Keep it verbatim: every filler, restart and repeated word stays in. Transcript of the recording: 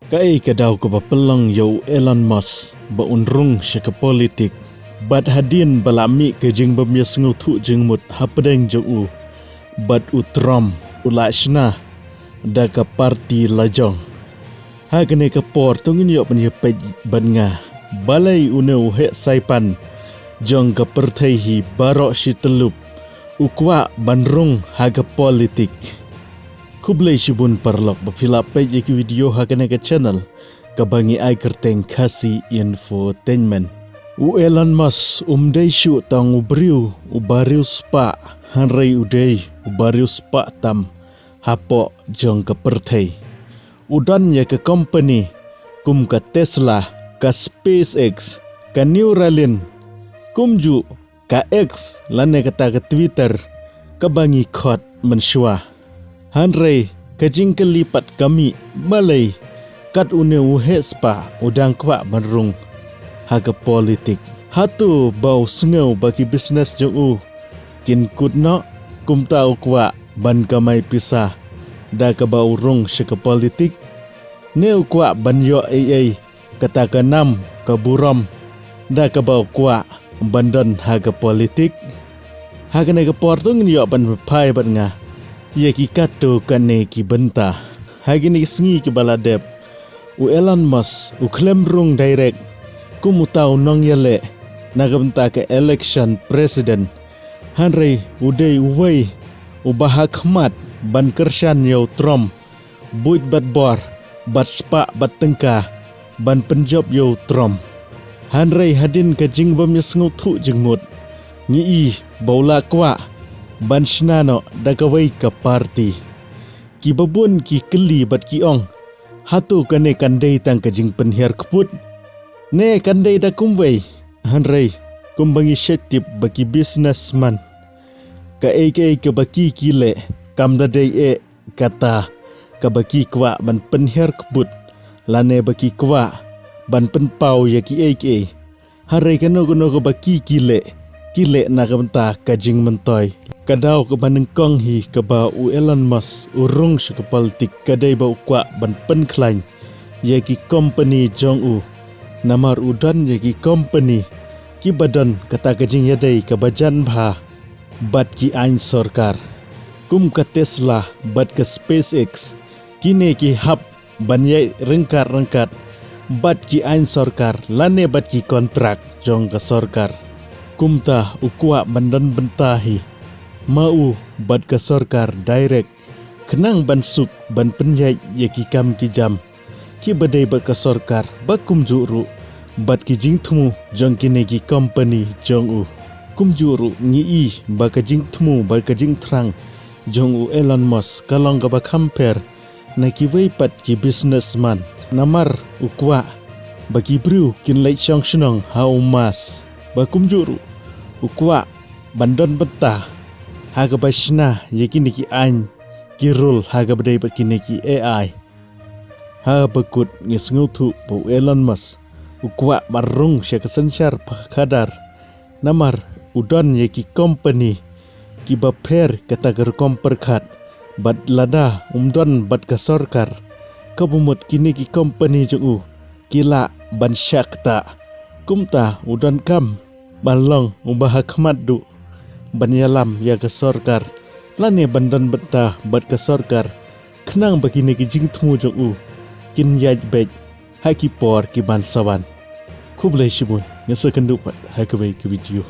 Kaei ka daw kaba pynlong ïa u Elon Musk ba un rung sha ka politik? Bad hadien ba la mih ka jingbym ïasngewthuh jingmut hapdeng jong u bad u Trump, u la shna da ka parti lajong. Ha kane ka por to ngin ïoh ban ïa peit bad nga balei une u heh saipan jong ka pyrthei hi baroh shi tyllup u kwah ban rung ha ka politik. Khublei shibun paralok ba phi la peit ïa ki video ha kane ka channel kaba ngi ai kyrteng Khasi Infotainment. U Elon Musk um dei shuh tang u briew uba riewspah, hynrei u dei uba riewspah tam hapoh jong ka pyrthei. U don ïa ka company kum ka Tesla, ka SpaceX, ka Neuralink, kumjuh ka X lane kata ka Twitter kaba ngi khot mynshuwa. Hynrei ka jingkylli pat ka mih, balei kat une u heh spah u dang kwah ban rung ha ka politik? Hato ba u sngew ba ki business jong u kin kut noh, kumta u kwah ban kamai pisa da kaba u rung sha ka politik? Ne u kwah ban ïoh ei ei kata ka nam ka burom da kaba u kwah ban don ha ka politik? Ha kane ka por to ngin ïoh ban phai bad nga ïa ki katto katne ki bynta. Ha kine ki sngi kiba la dep, u Elon Musk u khlem rung direct kum uta u nongïaleh na ka bynta ka election president, hynrei u dei uwei uba ha khmat ban kyrshan ïa u Trump buit bad bor bad spah bad tyngka ban pynjop ïa u Trump. Hynrei hadien ka jingbym ïasngewthuh jingmut, ngi i ba u la kwah ban shna noh da kawei ka parti. Kiba bun ki kylli bad ki ong, hato kane kan dei tang ka jingpynhiar kput ne kan dei da kumwei? Hynrei kumba ngi shait tip ba ki businessman, kaei kaei kaba ki ki leh kam da dei eh kata kaba ki kwah ban pynhiar kput lane ba ki kwah ban pynpaw ïa kiei kiei. Hynrei kano kano kaba ki ki leh, ki leh na ka bynta ka jingmyntoi. Ka daw kaba nyngkong hi kaba u Elon Musk u rung sha ka politik ka dei ba u kwah ban pynkhlaiñ ïa ki company jong u. Namar u don ïa ki company kiba don kata ka jingïadei kaba jan bha bad ki aiñ sorkar, kum ka Tesla bad ka SpaceX. Kine ki hap ban ïaid ryngkat ryngkat bad ki aiñ sorkar lane bad ki kontrak jong ka sorkar. Kumta u kwah ban don bynta hi ma u bad ka sorkar direct, khnang ban suk ban pynïaid ïa ki kam ki jam kiba dei bad ka sorkar, ba kumjuh ruh bad ki jingthmu jong kine ki company jong u. Kumjuh ruh ngi i ba ka jingthmu bad ka jingthrang jong u Elon Musk ka long kaba kham pher na kiwei pat ki businessman. Namar u kwah ba ki briew kin leit shong shnong ha u Musk, ba kumjuh ruh u kwah ban don bynta ha kaba shna ïa kine ki aiñ ki rule ha kaba dei bad kine ki A I. Ha ba kut ngi sngewthuh ba u Elon Musk u kwah ban rung sha ka synshar pakhadar. Namar u don ïa ki company kiba pher kata ka rukom pyrkhat, bad lada um don bad ka sorkar, kaba mut kine ki company jong u ki lah ban shah ktah. Kumta u donkam ban long uba ha khmat duh ban ïalam ïa ka sorkar lane ban don bynta bad ka sorkar, khnang ba kine ki jingthmu jong u kin ïaid beit ha ki por ki ban sa wan. Khublei shibun, ngin sa ïakynduh pat ha kawei ka video.